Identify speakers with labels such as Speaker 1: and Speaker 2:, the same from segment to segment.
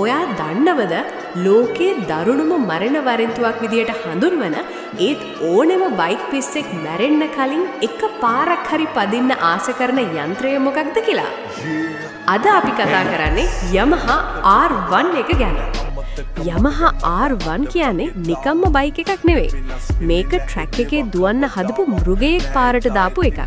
Speaker 1: ඔයා දන්නවද ලෝකේ දරුණුම මරණ වරෙන්තුවක් විදියට හඳුන්වන ඒත් ඕනෙම බයික් පිස්සෙක් මැරෙන්න කලින් එක පාරක් හරි පදින්න ආස කරන යන්ත්‍රය මොකක්ද කියලා? අද අපි කතා කරන්නේ Yamaha R1 එක ගැන. Yamaha R1 කියන්නේ නිකම්ම බයික් එකක් නෙවෙයි. මේක ට්‍රැක් එකේ දුවන්න හදපු මෘගයෙක් පාරට දාපු එකක්.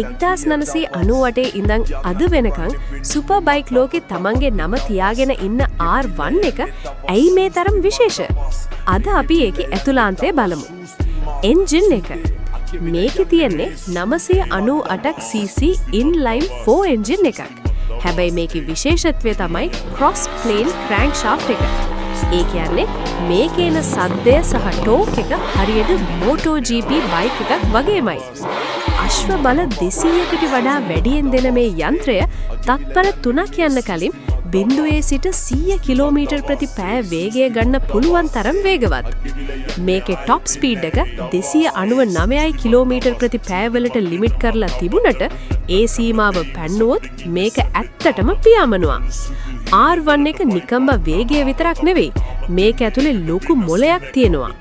Speaker 1: 1998 ඉඳන් අද වෙනකන් සුපර් බයික් ලෝකේ තමන්ගේ නම තියාගෙන ඉන්න R1 එක ඇයි මේ තරම් විශේෂ? අද අපි ඒකේ ඇතුළාන්තය බලමු. එන්ජින් එක. මේකේ තියෙන්නේ 998ක් cc inline 4 engine එකක්. හැබැයි මේකේ විශේෂත්වය තමයි ක්‍රොස් ප්ලේන් ක්‍රැන්ක්ෂාෆ්ට් එක. ඒ කියන්නේ මේකේ එන සද්දය සහ ටෝක් එක හරියට MotoGP bike එකක් වගේමයි. අශ්ව බල 200කට වඩා වැඩියෙන් දෙන මේ යන්ත්‍රය තත්පර 3ක් යන්න කලින් බිංදුවේ සිට 100 කිලෝමීටර් ප්‍රති පැය වේගය ගන්න පුළුවන් තරම් වේගවත්. මේකේ ටොප් ස්පීඩ් එක 299 කිලෝමීටර් ප්‍රති පැය වලට ලිමිට් කරලා තිබුණට ඒ සීමාව පැන්නුවොත් මේක ඇත්තටම පියාඹනවා. R1 එක නිකම්ම වේගය විතරක් නෙවෙයි, මේක ඇතුලේ ලොකු මොලයක් තියෙනවා.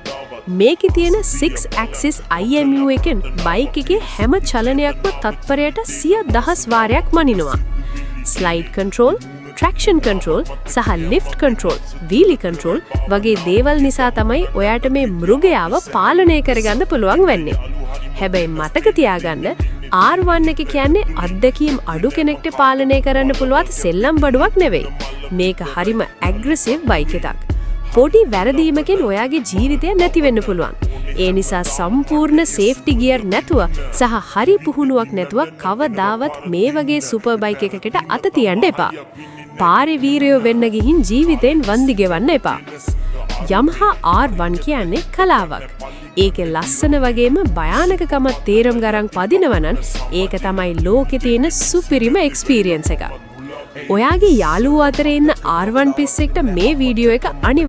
Speaker 1: මේකේ තියෙන 6 axis IMU එකෙන් බයික් එකේ හැම චලනයක්ම තත්පරයට 100,000 වාරයක් මනිනවා. ස්ලයිඩ් කන්ට්‍රෝල්, ට්‍රැක්ෂන් කන්ට්‍රෝල් සහ ලිෆ්ට් කන්ට්‍රෝල්, වීලි කන්ට්‍රෝල් වගේ දේවල් නිසා තමයි ඔයාට මේ මෘගයාව පාලනය කරගන්න පුළුවන් වෙන්නේ. හැබැයි මතක තියාගන්න, R1 එක කියන්නේ අත්දැකීම් අඩු කෙනෙක්ට පාලනය කරන්න පුළුවන් සෙල්ලම් බඩුවක් නෙවෙයි. මේක හරිම ඇග්‍රෙසිව් බයික් එකක්. පොඩි වැරදීමකින් ඔයාගේ ජීවිතය නැති වෙන්න පුළුවන්. ඒ නිසා සම්පූර්ණ සේෆ්ටි ගියර් නැතුව සහ හරි පුහුණුවක් නැතුව කවදාවත් මේ වගේ සුපර් බයික් එකකට අත තියන්න එපා. පාරේ වීරයෝ වෙන්න ගිහින් ජීවිතෙන් වන්දි ගෙවන්න එපා. Yamaha R1 කියන්නේ කලාවක්. ඒකේ ලස්සන වගේම භයානකකම තේරුම් ගරන් පදිනවා නම් ඒක තමයි ලෝකේ තියෙන සුපිරිම එක්ස්පීරියන්ස් එක. ඔයාගේ යාළුවෝ අතරේ ඉන්න R1 පිස්සෙක්ට මේ වීඩියෝ එක අනිවාර්යයෙන්ම